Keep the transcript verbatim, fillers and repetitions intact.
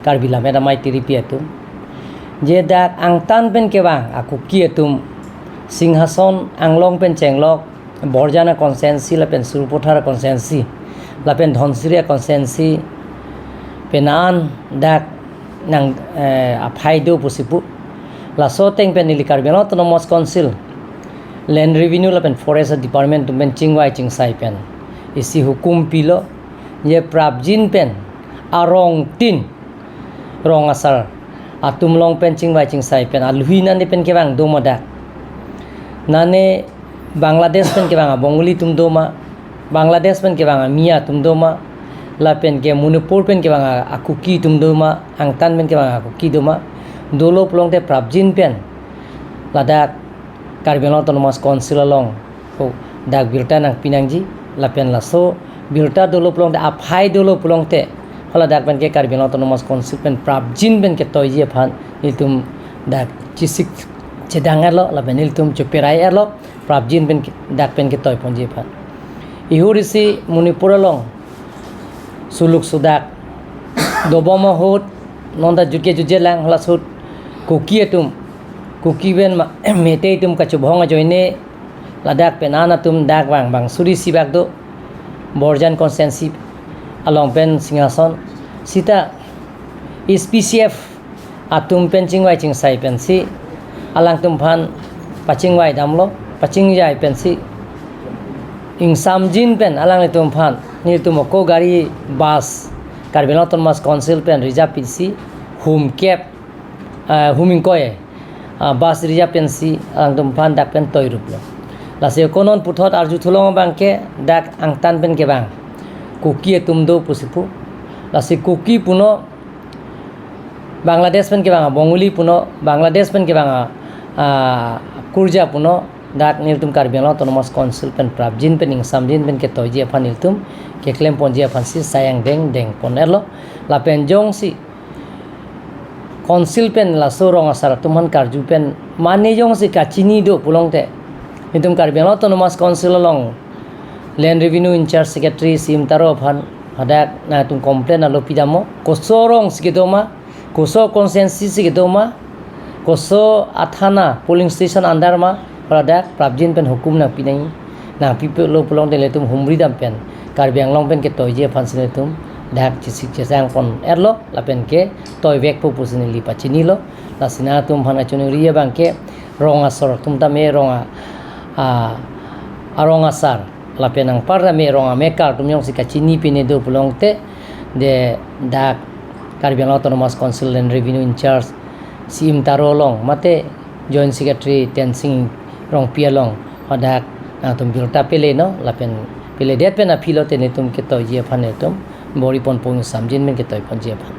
Karbi Lammet Amei Tiripi atum, je dak angtan pen kevang a-Kuki atum Singhason anglong pen chenglok Borjan a-constituency lapen Sarupathar a-constituency lapen Dhansiri a-constituency pen an dak nang, eh, aphai do pusi pu. Laso ateng pen neli Karbi Anglong Autonomous Council Land Revenue lapen Forest Department atum pen chingvai chingsai pen isi hukum pilo, je prapjin pen arong tin rong asar atum along pen chingvai chingsai pen alui nane pen kevang do ma dak, nane Bangladesh pen kevang a-Bengali atum do ma, Bangladesh pen kevang a-Miya atum do ma, lapen ke Manipur pen kevang a-Kuki atum do ma, angtan pen kevang a-Kuki do ma, dolo pulote prapjin pen ladak Karbi Anglong Autonomous Council along ko dak birta nangpi nangji, lapen laso birta dolo pulote, aphai dolo pulote, hala dak pen ke Karbi Anglong Autonomous Council pen prapjin pen ketoiji aphan nelitum dak chesik chedang erlo, lapen nelitum cheperai erlo, prapjin pen ke-, dak pen ketoi ponji aphan. Ihur isi Manipur along suluk sudak dobom ahut, non ta jutke jutje lang, hala ahut Kuki atum, Kuki pen ma-, Meitei atum kachobhong ajoine ladak pen an atum dak vang bang suri isi bak do, Borjan constituency along pen Singhason. Sita S P C F atum pen chingvai chingsai pensi alangtum aphan pachingvai damlo, pachingjai pensi ingsamjin pen alanglitum aphan nelitum ako gari bus Karbi Anglong Autonomous Council pen reserve pisi hum kep, ah, hum ingkoi, ah, bus reserve pensi alangtum aphan dak pen toiruplo. Lasi ako non puthot arju thulong abang ke dak angtan pen kevang Kuki atum do pusi pu. Lasi Kuki puno, Bangladesh pen kevang a-Bengali puno, Bangladesh pen kevang a, ah, Kurja puno, dak nelitum Karbi Anglong Autonomous Council pen prapjin pen ingsamjin pen ketoiji aphan nelitum keklem ponji aphansi sayang deng deng pon erlo. Lapen jongsi Council pen laso rong asar atum aphan karju pen mane jongsi kachini do pulote, nelitum Karbi Anglong Autonomous Council along Land Revenue in-charge Secretary C M Taro aphan hadak nangtum complain alo pidammo, koso rongsi kedo ma, koso constituency si kedo ma, koso athana polling station under ma, hala dak prapjin pen hukum nangpi nang, nangpipelo pulote nelitum humri dam pen Karbi Anglong pen ketoiji aphansi nelitum dak chesik chesang pon erlo, lapen ketoivekpo pusi neli pachinilo. Lasi nangtum aphan kachiningri abang ke rong asar atum tame rong a, a, arong asar lapen anparta me rong amekar atum jongsi kachini pine do pulote, de dak Karbi Anglong Autonomous Council Land Revenue in-charge C M Taro along mate Joint Secretary Tensing Rongpi along hadak nangtum birta pele non, lapen peledet pen aphi lote nelitum ketoiji aphan nelitum bor-i ponpo, ingsamjin pen ketoi ponji aphan.